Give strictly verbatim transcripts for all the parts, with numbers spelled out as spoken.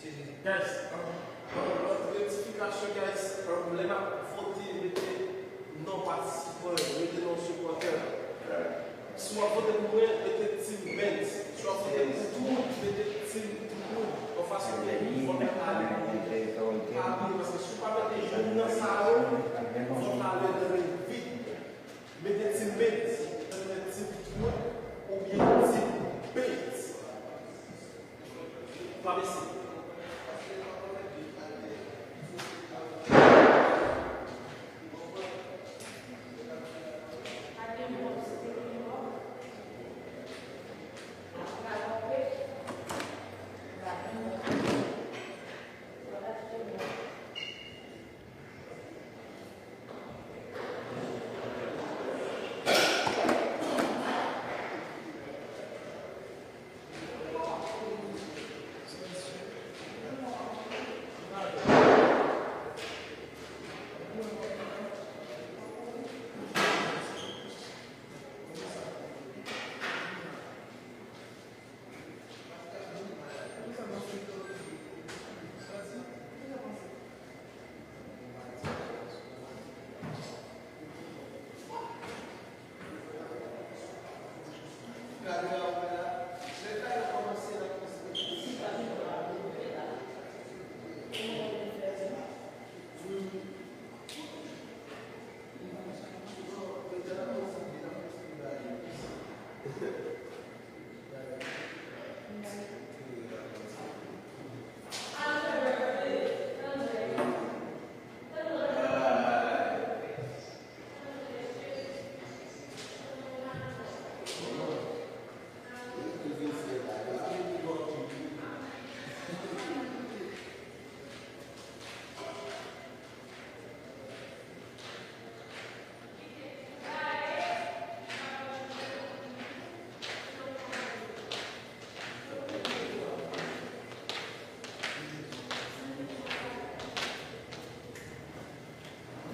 Guys, um, um, lòt rektifikasyon, guys, um, lè n ap vote, mete non patisipan yo, mete non sipòtè. Si w ap vote pou mwen, mete Team Benz. Si w ap vote pou Timoun, mete Team Timoun. Yon fason ke vòt la ka ale pou li. Pa bliye, paske si w pa mete youn nan sa yo, vòt la ale nan men vid. Mete Team Benz, mete Team Timoun, oubyen Team Benz. Twa mesye.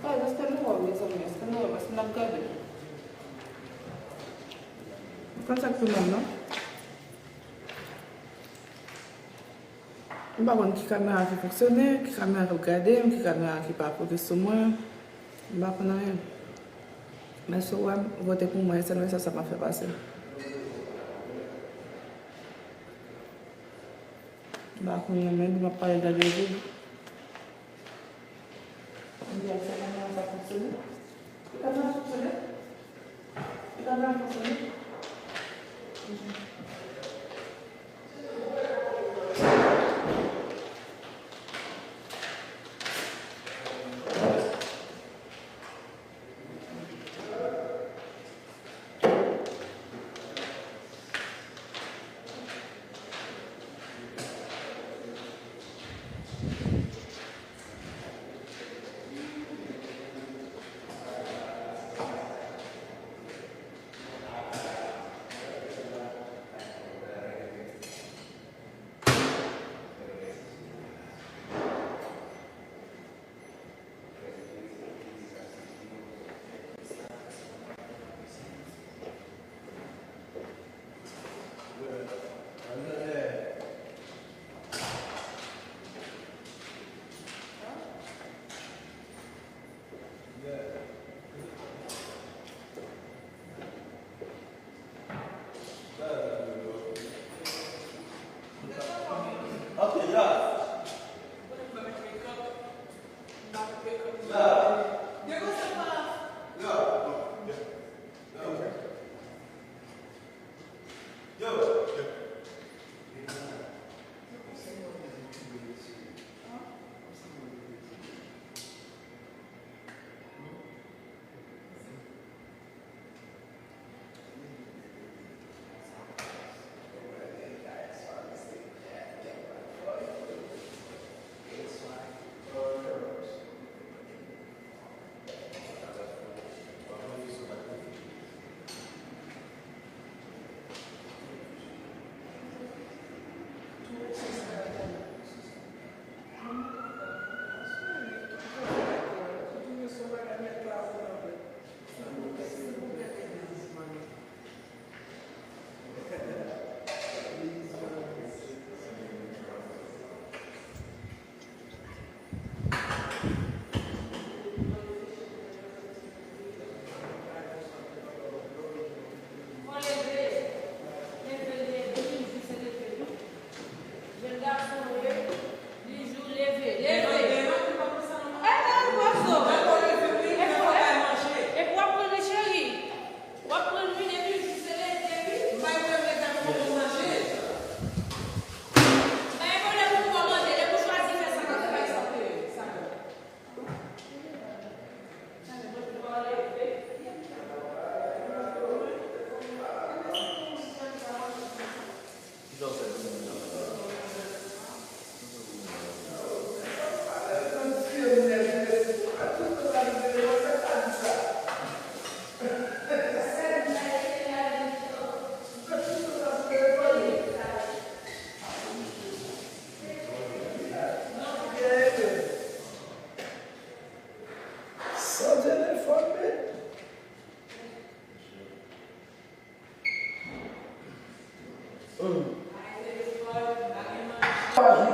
Guys, èske nou wè m, mezanmi? Èske nou wè m? Èske n ap gade? M konn sa k pi mal, non? M pa konn ki kamera ki fonksyone, ki kamera k ap gade m, ki kamera ki pa pote sou mwen. M pa konn anyen. Men si w wè m, vote pou mwen, e sèl mesaj sa m ap fè pase. M pa konn anyen, men m ap pale dan legliz. Ann gade si kamera sa fonksyone. Kamera fonksyone? Kamera fonksyone?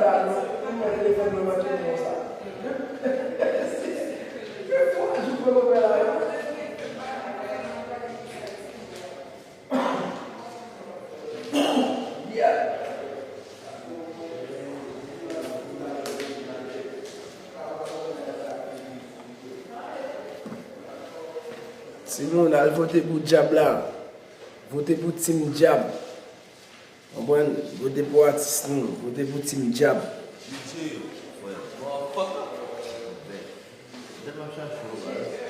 Mwen telefòn mwen manke konsa. Gen twa jou mwen pa wè la. Timoun, al vote pou dyab la. Vote pou Team Dyab. Konprann? Vote pou atis nou. Vote pou Team Dyab. Pidje yo, frè. Motherfucker. Dèt m ap chache w, baz.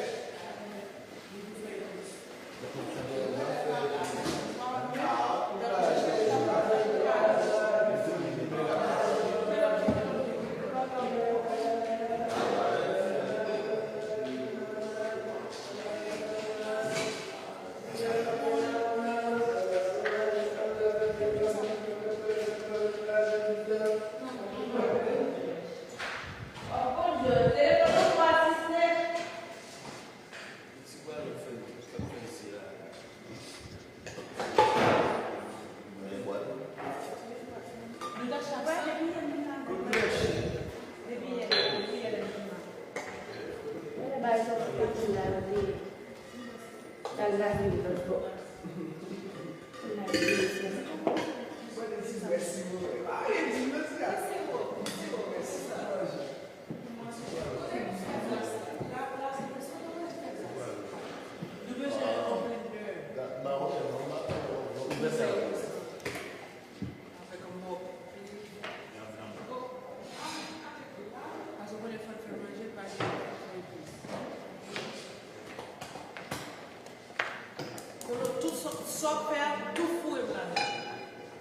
Kolo, tout sa, sa w fè a, tou foure m ladan.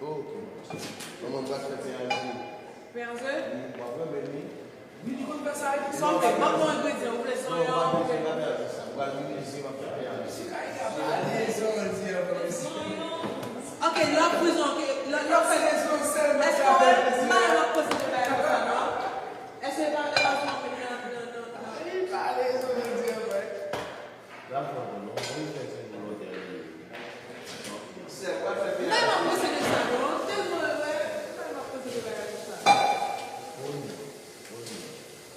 Ok. Manman m pral fè pen a di. Pen a ze? Wi, w ap renmen li. Wi, li konn fè sa, wi. Sa w fè? Ban m bon engredyan, ou vle zonyon, ou vle... Non, m pa bezwen, m pa bezwen sa. M pral vin isit, m ap fè pen a di. Misye ka pale, sa w di a, zonyon. Ok, lè w ap frizon, ok, lè, lè w ap fè... Èske w wè, m pa wè w ap poze de bagay konsa, non? Èske w pa wè w ap fè nan, nan, nan, nan... Li pale, sa w di a, mwen. Lafwa, non, non, li fè ti volonte li. Sè, w ap fè pen a di. Mwen, m ap poze de sa, non. Tèlman, wè, mwen, m ap poze de bagay konsa.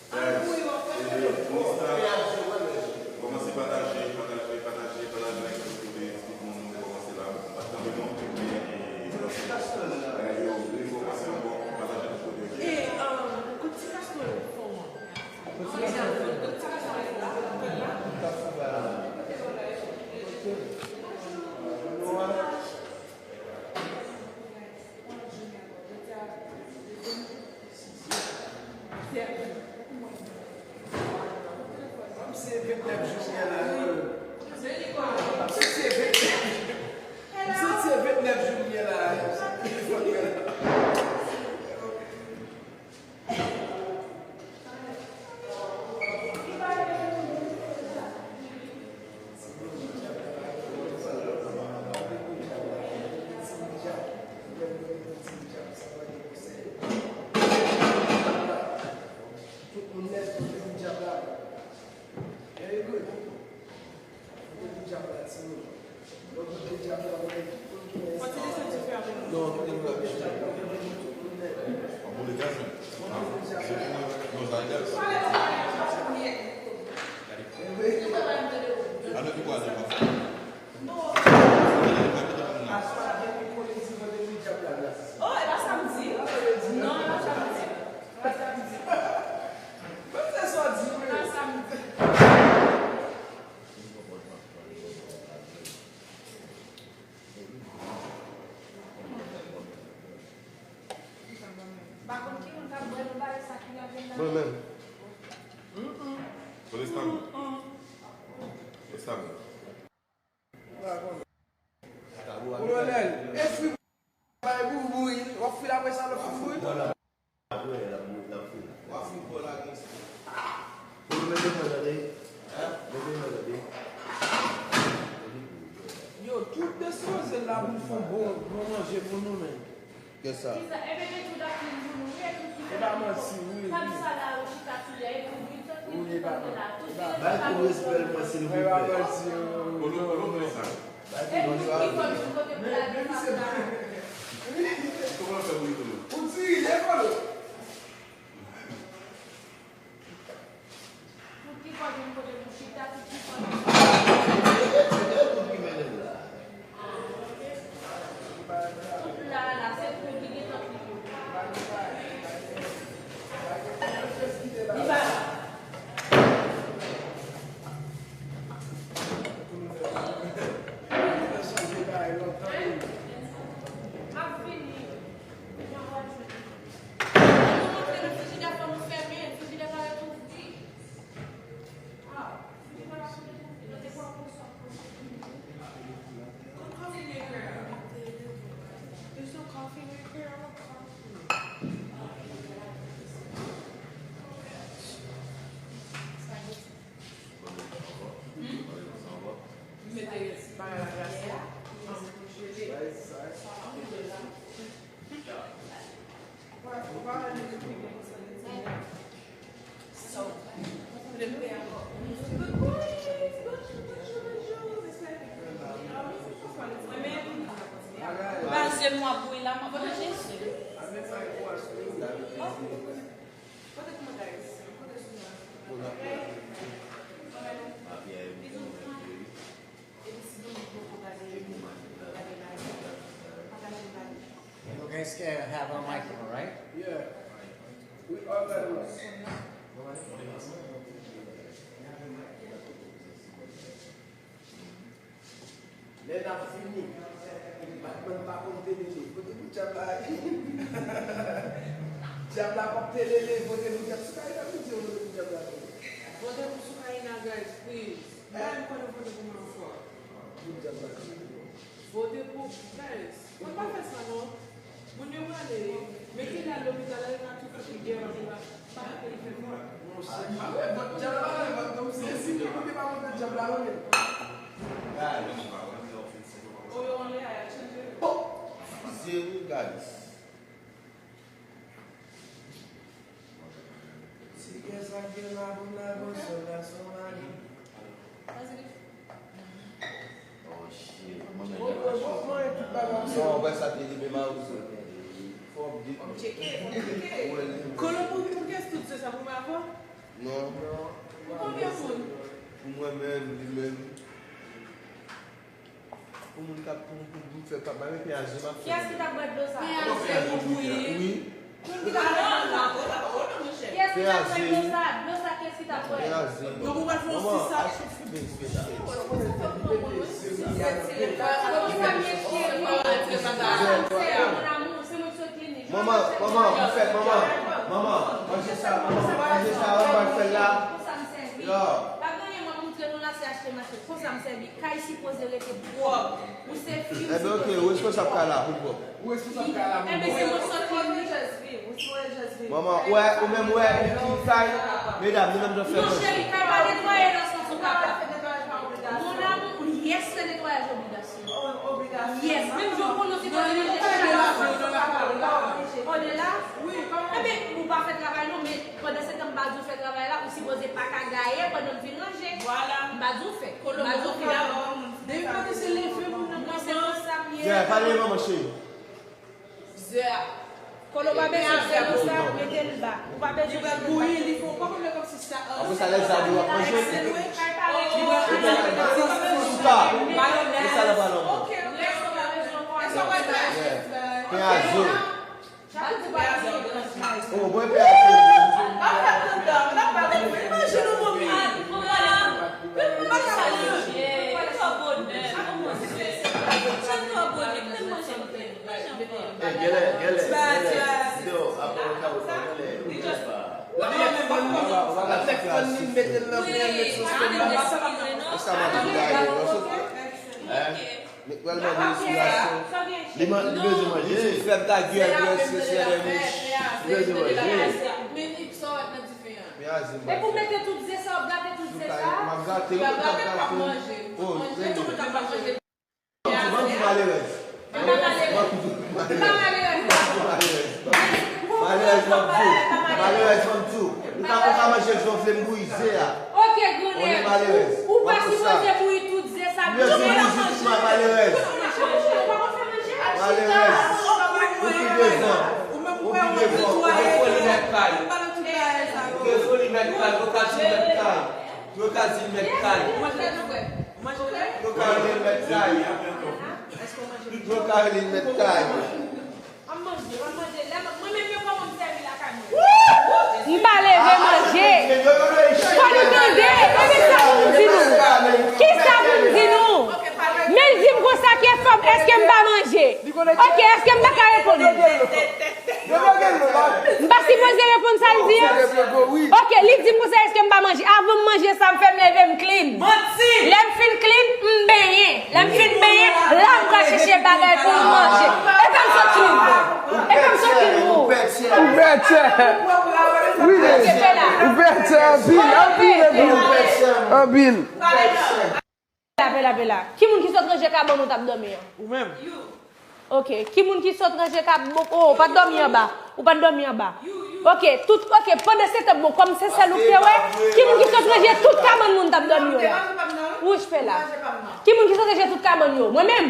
Guys, e, Insta, kòmanse pataje, pataje, pataje, pataje like, tout moun, kòmanse la, m pa t kanpe non, men, e, kòmanse. Bagay yo vle kòmanse ankò, pataje tout kote, ok? E, um, kote ti kastòl fon an? Kote ti kastòl fon? Kote ti kastòl fon la? Kote la? Kote la? M se ventnèf jou m gen la, wi. M santi se ventnèf jou. M santi se ventnèf jou m gen la, wi. Tout moun nèt, tout moun dyab la. Very good. Tout moun dyab la, timoun. Oh, e pa samdi? Non, e pa samdi. E pa samdi. Mwen menm. Polis pa mwen. Polis pa mwen. Kolonèl, e fri bay boubou wi. W ap fil apre sa, l ap fil boubou wi. Apre, l ap, l ap fil. W ap fil pou lage sa. Pou nou mete mwen tande. Mete mwen tande. Yo, tout despoze la pou n fè bon, bon manje pou nou menm. Kisa? Kisa? Enben, men tout ap vin pou nou, wi, e tout ki fè nou bon. E pa manti, wi, wi. Kòm sa la, ou chita sou li a, e pou vin, tout vin, tout vin la, tout vin. Bay tou respè l mwen, silvouplè. E pa manti, wi. Kolo, kolo, kolo sa. Bay tou respè l. E tout ki fè nou kote pou lage sa la. Kòman fè pou li, kolo? Ou dirijan, kolo. Guys can have a microphone, right? Yeah. We all got one. Lè n ap fini, Batman pa konn telele. Kote pou dyab la ye? Dyab la p ap telele. Kote pou dyab? Sou kay la pou dyab la ye. Vote pou Soukaina, guys, please. Mwen menm konnen vote pou mwen ankò. Pou dyab la ye. Vote pou, guys, mwen pa fè sa non. Moun yo prale, men ki la lopital la, yo ka tou fè gè, yo pa, pa fè fè fò. Monchè, pa fè vòt dyab la, pa fè vòt non, se si nou te pa montre dyab la non, men. Guys. Oh, yo anlè a, y ap chanje. Zero, guys. Ti kè sa k gen la pou n lave sòl la, se yon mari. Oh, shit. Mwen menm, mwen, mwen, mwen, tout bagay. Non, wè sa te rive Mawozo. Fò m di. Fò m tcheke, fò m tcheke. Kolo pou, pou kès tout se sa pou mwen avè? Non. Pou konbyen moun? Pou mwen menm, li menm. Pou moun k ap, pou, pou, pou fè pa, pa gen pye a je m ap fè. Kiyès ki t ap bwè dlo sa? Pye a je pou bouyi. Wi. Moun ki t ap bwè dlo sa? Kiyès ki t ap bwè dlo sa? Dlo sa, kiyès ki t ap bwè? Pye a je. Donk, ou pral fè yon sisa. Mon amour, c'est moi qui sort clinique. Manman, manman, m fèt, manman, manman, manje sa, manman, manje sa, manman, m fè l la. Yo. Pa gen anyen, m ap montre nou la, se achte mache. Konsa m sèvi. Kay sipoze rete pwòp. Ou se fi, ou sipoze. Enben, ok, ou responsab kay la pou l pwòp. Ou responsab kay la pou l pwòp. Enben, se mwen sòti. Ou sipoze just viv. Ou sipoze just viv. Manman, wè, ou menm wè, ki kay, medam, nou menm nou fè manje. Non, cheri, kay pa netwaye nan sans ou kapab. Mon amour, yes, se netwayaj obligasyon. Yes, menm jan w konnen se pa netwayaj obligasyon. Odela, enben, ou pa fè travay non, men pandan se tan m pa di w fè travay la, ou sipoze pa ka gaye pandan m fin ranje. Vwala. M pa di w fè. M pa di w fè. Depi maten se leve moun nan. Non, se konsa m ye. Yeah, pale manman cheri. Zè a. Kolo pa bezwen zè konsa, mete l ba. Ou pa bezwen. Li pral bouyi, li fè yon pa konn kòmsi sa. Apre sa, lè sa, nou ap manje. Li pral mete sou ta. Li sa la pa non. Ok, ok. Lè sa, pa bezwen. Yeah. Pen a zo. Oh, mwen pè a fè. Eh, genlè, genlè, genlè. Yo, apa ou ka ou genlè. Sa manje la yo. Hein? Li pral mande enspirasyon. Li man-, li bezwen manje. Li fèm ta gè, gè, se, se, se, li bezwen manje. Men li sòt nan dife an. Epi w mete tout ze sa, w ap gate tout ze sa. M ap gate, wi, m ap gate. Oh, tout moun ap manje. Banm di malerèz. Banm di malerèz. Banm di malerèz. Malerèz, m ap di w. Malerèz, m ap di w. Ou ka, ou ka manje l jan w vle, m bouyi ze a. Ok, granmè. Ou pa sipoze bouyi tout ze sa. Ou pa konn fè manje. Malerèz. Ou pi devan. Ou pi devan. Ou gen foli mèt kay. Ou gen foli mèt kay. Ou ka di mèt kay. Ou ka di mèt kay. Yo ka rele l mèt kay. Yo ka rele l mèt kay. M ap manje, m ap manje. Lè m, mwen menm yo kòman m sèvi lakay mwen. M pa leve manje. Fò nou tande. Tande sa pou m di nou. Kisa pou m di nou? Men l di m konsa ke fò m, èske m pa manje? Ok, èske m pa ka reponn li? M pa sipoze reponn sa l di a? Ok, li di m konsa, èske m pa manje? Avan m manje sa, m fè m leve, m clean. Lè m fin clean, m benyen. Lè m fin benyen, la m pral chèche bagay pou m manje. E pa m sot clean. E pa m sot clean pou ou. Ou pètè. Wi, ou pètè anpil, anpil, anpil. Anpil. Pela, pela, pela. Ki moun ki sot ranje kabann ou t ap dòmi an? Ou menm. Ok. Ki moun ki sot ranje kab-, oh, ou pa t dòmi anba. Ou pa t dòmi anba. Ok. Tout, ok. Pandan se tan, bon, kòm se sèl ou k te wè, ki moun ki sot ranje tout kabann moun t ap dòmi yo la? Wouj pela. Ki moun ki sot ranje tout kabann yo? Mwen menm.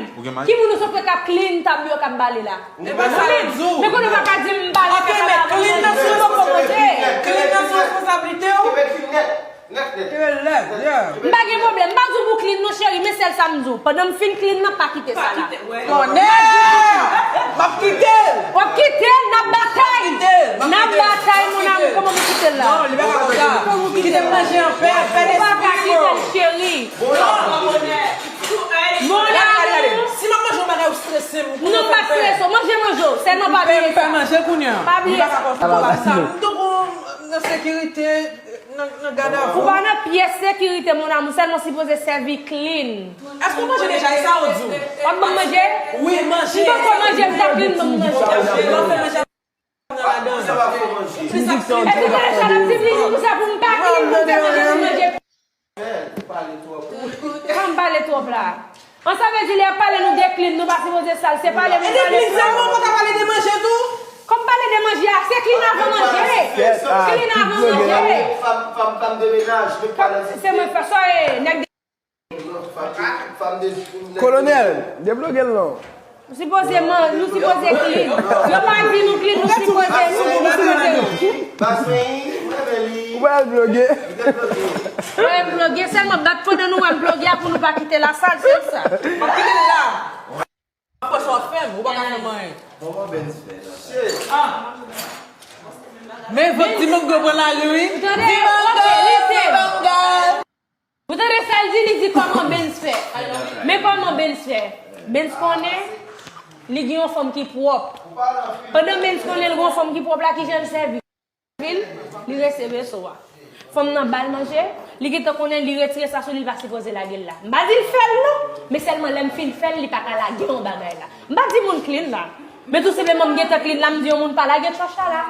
Ki moun ou sot wè k ap clean tab yo k ap bale la? Mwen menm. Men konnen w pa ka di m bale fè sa la pou mwen. Ou poko manje. Clean nan se responsablite w. M pa gen pwoblèm. M pa di w pou Clean non cheri, men sèl sa m di w. Pandan m fin clean nan, pa kite sa la. Tonnè! M ap kite l! W ap kite l? N ap batay! N ap batay, mon amour, kòman pou kite l la? Non, li pa ka konsa. Kite m manje anpè, fè lespri. Ou pa ka kite l, cheri. Mon amour. Si m ap manje yon bagay, ou strese m. Non, m pa strese w. Manje, manje w. Sèlman pa bliye sa. M fè manje kounye a. Pa bliye sa. M tankou nan sekirite. Nan, nan gadavou. Ou pa nan pyès sekirite, mon amour, sèlman sipoze sèvi clean. Èske w manje deja? E sa w di w? W ap ban m manje? Wi, manje. M poko manje, m ta clean, ban m manje. Nan ladan. Epi lè sa l ap di m, li di m se pou m pa clean, pou m fè manje, pou m manje. Fò m pale twòp la. An, sa vle di lè y ap pale nou de clean, nou pa sipoze sal, se pale nou pale. E de clean sèlman, ou pa ka pale de manje tou? Kòm pale de manje a, se clean avan manje. Clean avan manje. Fanm, fanm, fanm de menaj, met pa nan ti. Se mwen fè sa, e nèg de. Fanm, fanm de. Kolonèl, debloge l non. Nou sipoze man, nou sipoze clean. Yo pa di nou clean, nou sipoze, nou, nou sipoze. Ou pa al bloge. Mwen m bloge, sèlman bat pandan nou wè m bloge a pou nou pa kite lasal, se sa. M ap kite l la. Apre sa w ap fè m, ou pa ka fè m anyen. Men vant Dimango pran lari wi. Ou tande? Dimango, ok, listen. Dimango. Ou tande sa l di, li di kòman Benz fè. Men kòman Benz fè? Benz konnen li gen yon fanm ki pwòp. Pandan Benz konnen l gen yon fanm ki pwòp la, kijan l sèvi? Vil, li rese veso a. Fanm nan ba l manje, li gentan konnen li retire sa sou li, li pa sipoze lage l la. M pa di l fè l non, men sèlman lè m fin fè l, li pa ka lage yon bagay la. M pa di moun clean la. Men tou senpleman m gentan clean la, m di yon moun pa lage trash la la.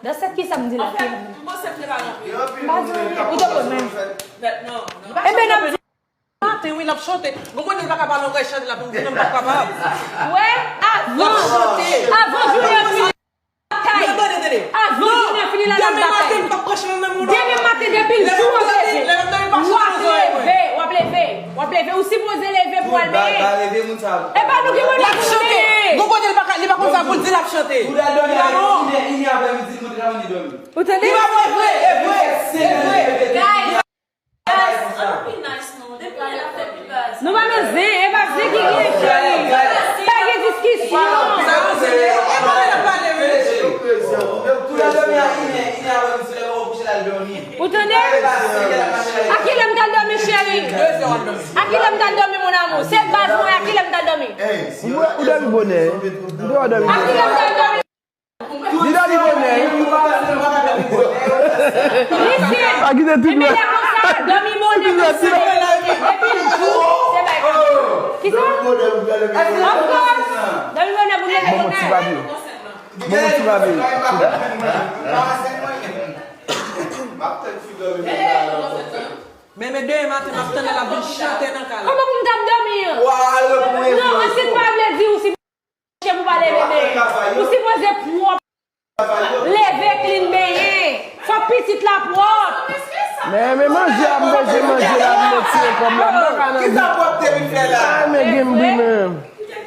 Dans cette, kisa m di la? M pa di anyen. Ou te konn menm. Ebyen n ap di maten wi, l ap chante. Gon kote l pa ka pale anglè, chante la pou m di non, m p ap kapab. Wè, avan, avan jounen an fini, l ap batay. Avan jounen an fini la, l ap batay. Demen maten, depi l jou an leve, w ap leve, w ap leve, w ap leve. Ou sipoze leve pou w al benyen. E pa nou ki mande pou nou benyen. Gon kote l pa ka, li pa konn sa pou l di, l ap chante. Ou tande? Li pa vre, vre, e vre, e vre. Guys, ann pi nice non. Depi lè n ap fè pi baz. Nou pa nan zen, e pa zen ki gen, cheri. Pa gen diskisyon. Ou tande? A kilè m t al dòmi, cheri? A kilè m t al dòmi, mon amour? Se baz mwen, a kilè m t al dòmi? Ou dòmi bonè. Ou dòmi bonè. Li dòmi bonè. Listen. Pa kite tout lè. Ebyen lè konsa, dòmi bonè konsa. Epi l di w se bay konsa. Kisa? Of course. Dòmi bonè pou leve bonè. Bon, ti papi. Bon, ti papi. Men, men demen maten, m ap tande l ap vin chante nan kay la. Kòman pou m t ap dòmi an? Non, ansit pa vle di ou si Chè pou pa leve benyen. Ou sipoze pwòp. Leve clean benyen. Fòk pitit la pwòp. Men, men manje a, m bezwen manje la, m retire kòb la, m pa ka nan. Kisa pwòpte vin fè la? Ay, men gen m bri menm.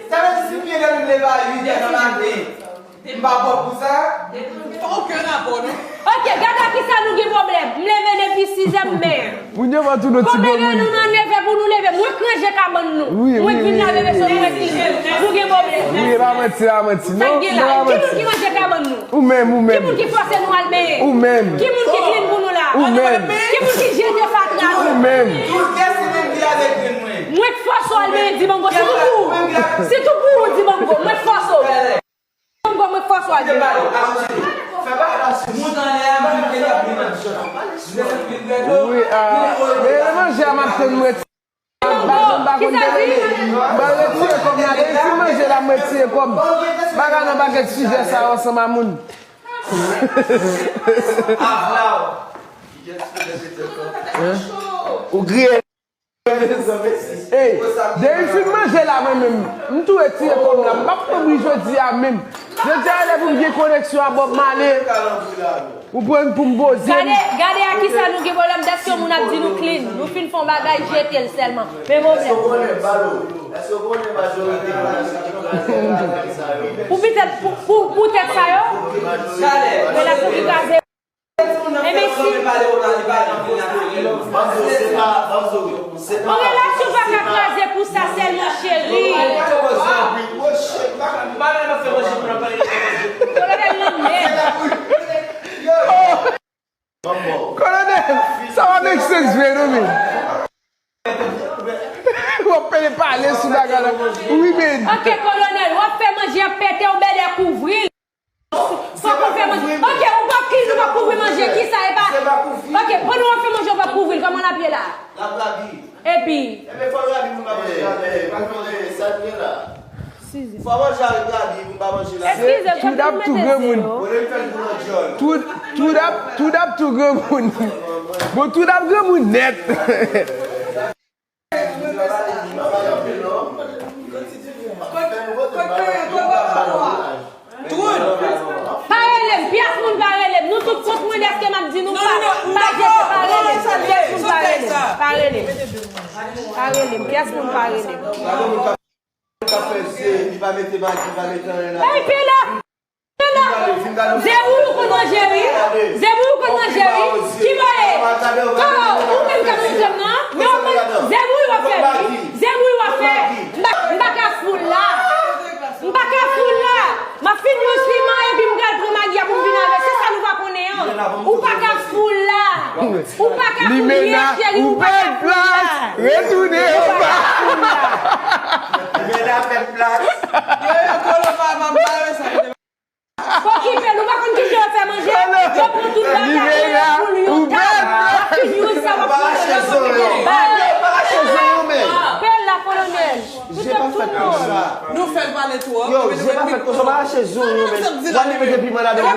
Sa vle di si m byen dòmi, m leve a uit è nan maten, m pa pwòp pou sa? Pa okenn rapò, non. Ok, gade a kisa nou gen pwoblèm. M leve depi sis è m benyen. Moun yo va tou nou ti. Konbyen nan nou nan neve pou nou leve? Mwen k ranje kabann nou. Wi, mwen k vin lave veso nou, mwen ki nou gen pwoblèm. Wi, e pa manti, e pa manti. Sa k gen la? Ki moun ki ranje kabann nou? Ou menm, ou menm. Ki moun ki fòse nou al benyen? Ou menm. Ki moun ki clean pou nou la? Ou menm. Ki moun ki jete fatra nou? Ou menm. Mwen k fòse w al benyen Dimango, sitou pou ou. Sitou pou ou Dimango, mwen k fòse w. Mwen fòs w a di. Wi, a, men manje a m ap tann mwen. M pa konn, m pa konn de manje. M pral retire kòb la, depi si manje la m retire kòb. M pa ka nan pakèt sijè sa yo ansanm a moun. Ou griye. Ey, depi fin manje la mwen menm, m tou retire kòm la, m p ap pran bri jodi a menm. Jodi a lè pou m gen koneksyon a Bob Marley, ou pran pou m poze m. Gade, gade a kisa nou gen pwoblèm, dèske yon moun ap di nou clean, nou fin fè yon bagay, jete l sèlman. Men pwoblèm. Pou pitèt, pou, pou, pou tèt sa yo, relasyon ki kraze. Enben si. Yon Sa sèlman, cheri. Kolonèl nan mèt. Kolonèl, sa pa make sense vre non, men. W ap pede pale sou bagay la. Wi, men. Ok, kolonèl, w ap fè manje ap pete, w bèdè kouvri l. Fòk ou fè manje. Ok, ou p ap ki, ou p ap kouvri manje, ki sa, e pa. Ok, pandan w ap fè manje, ou p ap kouvri l, kòman l ap ye la? Epi. Eskize, tout ap tou granmoun. Tout, tout ap, tout ap tou granmoun. Bon, tout ap granmoun nèt. Pa rele m, pyès moun pa rele m. Nou tout kont mwen dèske m ap di nou pa, pa jete, pa rele m. Pyès moun pa rele m. Pa rele m, pyès moun pa rele m. Ey, Pela! Pela! Zebou, ou konn manje, wi. Zebou, ou konn manje, wi. Ki bò ye? Oh, ou menm k ap montre m nan? Men ou konn, Zebou, w ap fè, wi. Zebou, w ap fè. M pa, m pa ka foul la. M pa ka foul la. M ap fin use piman epi m pral pran magi a pou m vin avè l. Se sa nou pa konnen an. Ou pa ka foul la. Ou pa ka foul, cheri, ou pa ka foul la. Retounen anba. Limena fè plas. Yo, yo, Kolo pa, pa, pa, sa. Fò kipe l, ou pa konn kijan yo fè manje? Yo pran tout bagay, yo foul, yo tap. W ap fin use sa, w ap manje, w ap manje. Pela, kolonèl. Tout ap tout moun. Nou fè l pale twòp. Yo, je pa fèt konsa, pa rache zo yo, men. W al mete piman ladan. E pa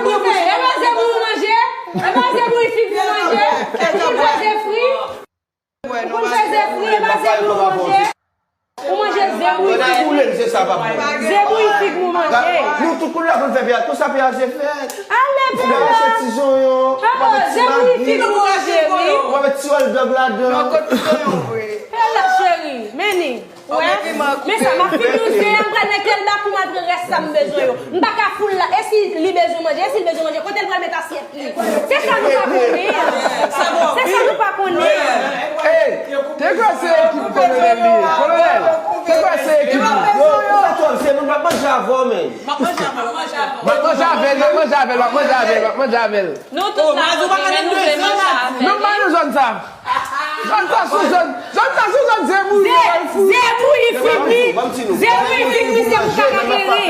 zebou ou manje? E pa zebou isit ou manje? Ou konn fè ze fri? Ou konn fè ze fri, e pa zebou ou manje? Ou manje zebou isit ou manje? Zebou isit ou manje? Nou tout koulè konn fè pya, konsa pya se fèt. Ale, Pela. Ou rache ti zonyon, ou mete ti magi. Zebou isit ou manje, wi. Ou mete ti òl dòg ladan. Pela, cheri, men li. Wè, men sa, m ap fin use a, m pral mete l bak ou, m al pran rès sa m bezwen yo. M pa ka foul la. E si li bezwen manje, e si l bezwen manje, kote l pral met asyèt li? Se sa nou pa konnen an. Se sa nou pa konnen an. Ey, te kwè se ekip kolonèl li ye. Kolonèl, te kwè se ekip li. Yo, ou fè twòp, se moun p ap manje avè w, men. M ap manje avè l, m ap manje avè l. M ap manje avè l, m ap manje avè l, m ap manje avè l. Nou tout la, nou vle manje avè l. Nou pa nan zòn sa. Zòn sa sou zòn, zòn sa sou zòn zebou yo al fou. Zebou isit li, zebou isit li se pou kaka kere.